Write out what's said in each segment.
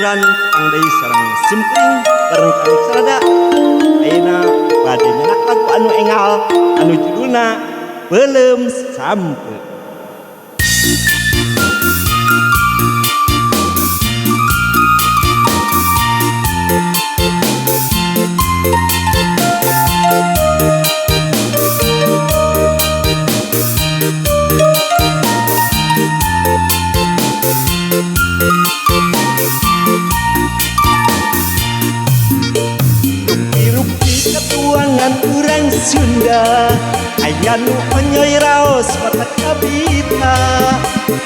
Aturan tepang deui sareng simkuring bareng kami sarada. Ayeuna bade nyandak lagu anu engal anu judulna Beuleum Sampeu. Rupi-rupi katuangan urang Sunda, aya nu onyoy raos mata kabita,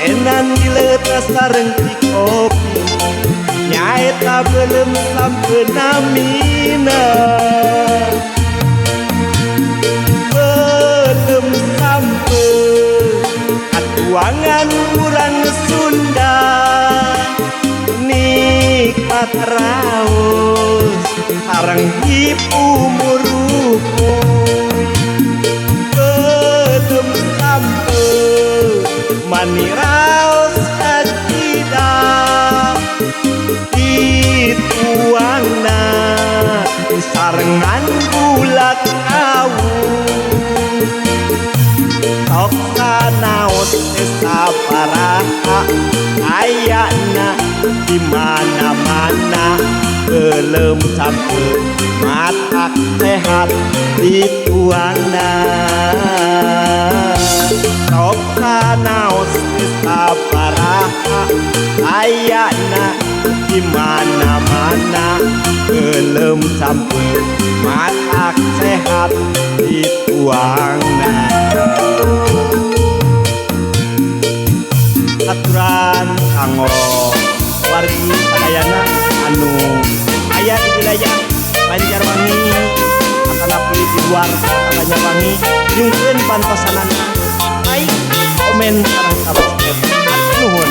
enan dileutas sareng ti kopi, nyaeta beuleum sampeu namina. Beuleum sampeu katuangan urang Sunda, nikmat raos sareng hipu murukuy. Beuleum sampeu mani raos kacida, dituangna sarengan gula kawung. Sok sanaos teh sabaraha ayana di mana-mana, beuleum sampeu matak sehat dituangna. Sok sanaos teh sabaraha ayana di mana-mana, beuleum sampeu matak sehat dituangna. Aturan kanggo wargi sadayana anu aya di wilayah Banjarwangi atanapi di luar kota Banjarwangi, nyungkeun pantosanana, like, komen, sareng subscribe. Nuhun.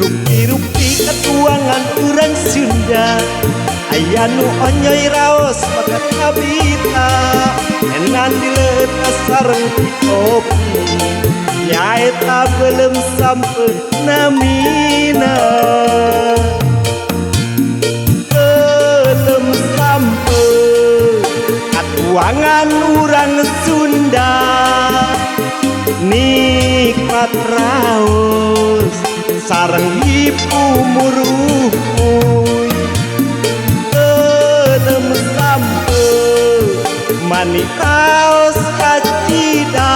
Rupi-rupi katuangan urang Sunda, aya nu onyoy raos bakat kabita, enan dileutas sareng ti kopi, nyaeta beuleum sampeu namina. Beuleum sampeu katuangan urang Sunda, nikmat raos sareng hipu murukuy. Beuleum sampeu mani raos kacida,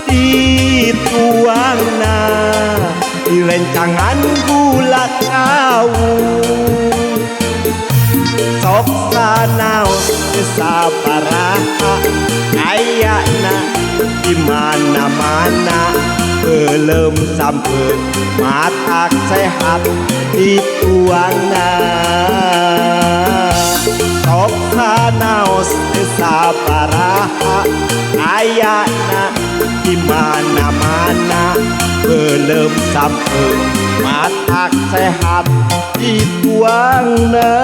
dituangna direncangan gula kawung. Sok sanaos teh sabaraha ayana di mana-mana, beuleum sampeu matak sehat dituangna. Sok sanaos teh sabaraha ayana di mana-mana, beuleum sampeu matak sehat dituangna.